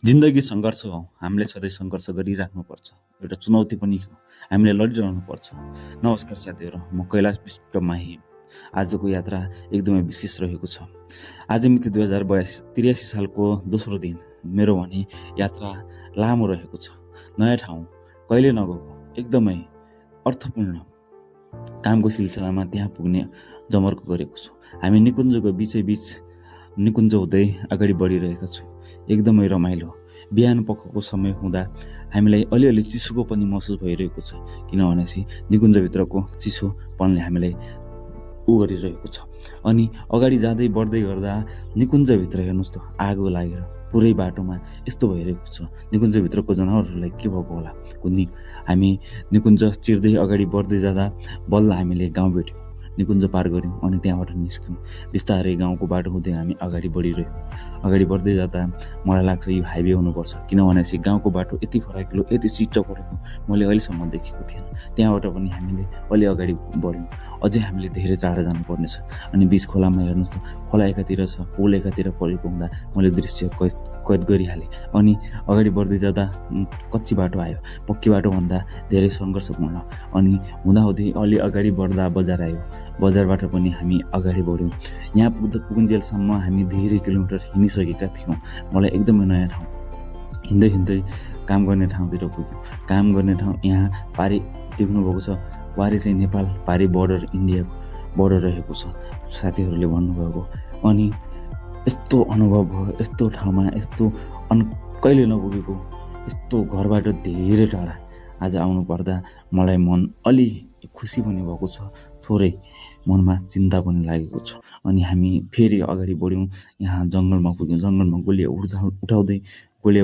जिन्दगी सङ्घर्ष हो। हामीले सधैँ सङ्घर्ष गरिराख्नुपर्छ। एउटा चुनौती पनि हो, हामीले लडिरहनु पर्छ। नमस्कार साथीहरू, म कैलाश विष्ट माही। आजको यात्रा एकदमै विशेष रहेको छ। आज मिति 2083 सालको दोस्रो दिन। मेरो भने यात्रा लामो रहेको छ। नयाँ ठाउँ, कहिले नगएको, एकदमै अर्थपूर्ण कामको सिलसिलामा त्यहाँ पुग्ने जमर्को गरेको छु। हामी निकुञ्जको बिचैबिच निकुञ्ज हुँदै अगाडि बढिरहेका छौँ। एकदमै रमाइलो। बिहान पखको समय हुँदा हामीलाई अलिअलि चिसोको पनि महसुस भइरहेको छ, किनभनेपछि निकुञ्जभित्रको चिसोपनले हामीलाई गरिरहेको छ। अनि अगाडि जाँदै बढ्दै गर्दा निकुञ्जभित्र हेर्नुहोस् त, आगो लागेर पुरै बाटोमा यस्तो भइरहेको छ। निकुञ्जभित्रको जनावरहरूलाई के भएको होला कुन्नी। हामी निकुञ्ज चिर्दै अगाडि बढ्दै जाँदा बल्ल हामीले गाउँ भेट्यौँ। निकुञ्ज पार गऱ्यौँ अनि त्यहाँबाट निस्क्यौँ। बिस्तारै गाउँको बाटो हुँदै हामी अगाडि बढिरहेछौँ। अगाडि बढ्दै जाँदा मलाई लाग्छ यो हाइवे हुनुपर्छ, किनभनेपछि गाउँको बाटो यति फराकिलो, यति छिट्टो परेको मैले अहिलेसम्म देखेको थिएन। त्यहाँबाट पनि हामीले अलि अगाडि बढ्यौँ। अझै हामीले धेरै टाढा जानुपर्नेछ। अनि बिच खोलामा हेर्नुहोस् त, खोला एकातिर छ, पुल एकातिर परेको हुँदा मैले दृश्य कैद गरिहालेँ। अनि अगाडि बढ्दै जाँदा कच्ची बाटो आयो, पक्की बाटोभन्दा धेरै सङ्घर्षपूर्ण। अनि हुँदाहुँदै अलि अगाडि बढ्दा बजार आयो। बजारबाट पनि हामी अगाडि बढ्यौँ। यहाँ पुगुन्जेलसम्म हामी धेरै किलोमिटर हिँडिसकेका थियौँ। मलाई एकदमै नयाँ ठाउँ, हिँड्दै हिँड्दै काम गर्ने ठाउँतिर पुग्यौँ। काम गर्ने ठाउँ यहाँ पारी देख्नुभएको छ, पारी चाहिँ नेपाल, पारी बोर्डर इन्डियाको बोर्डर रहेको छ साथीहरूले भन्नुभएको। अनि यस्तो अनुभव भयो, यस्तो ठाउँमा यस्तो कहिले नपुगेको, यस्तो घरबाट धेरै टाढा आज आउनु पर्दा मलाई मन अलि खुसी पनि भएको छ, थोरै मनमा चिन्ता पनि लागेको छ। अनि हामी फेरि अगाडि बढ्यौँ। यहाँ जङ्गलमा पुग्यौँ। जङ्गलमा गोलिया उठाउँदै गोलिया